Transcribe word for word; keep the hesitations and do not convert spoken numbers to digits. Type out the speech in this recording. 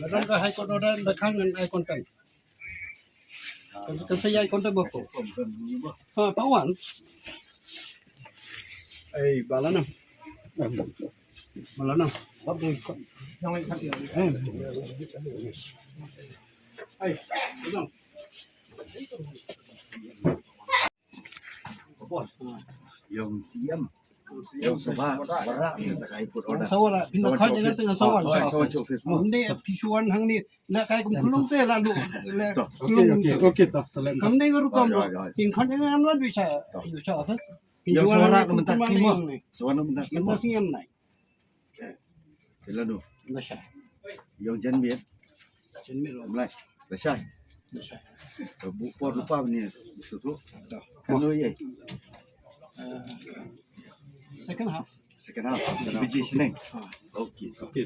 Ka don ka High Court order, da khan ngan ai content. Kan, kan sa ai content ba ko. Ha, pa wan. Ai, bala na. Bala na. Ba bu ko. Ai, bala. Ïong C M. Ïong Sabha, barak sha ka High Court order. Sawara, phin da khot ïa nga sha Sawara. Sawara office. Ym dei phi shu wan hangne, la kai kum khulung te la duh, la khulung. Okay, okay, okay, to, salen. Kam dei ka rukom. Phin khot ïa nga ngan wan phi sha, ïa sha office. Phin shu wan hangne kum khulung. Sawara mynta sima. Sawara mynta sima. Mynta sima nai. Te lano. Lashai. Ïong Janmiet. Janmiet. Mlai. Lashai. Lashai. Buk por lypa bniah. Sutu. Kano ye? Uh, second half. Second half. Biji shneng. Ah. Okay. Okay.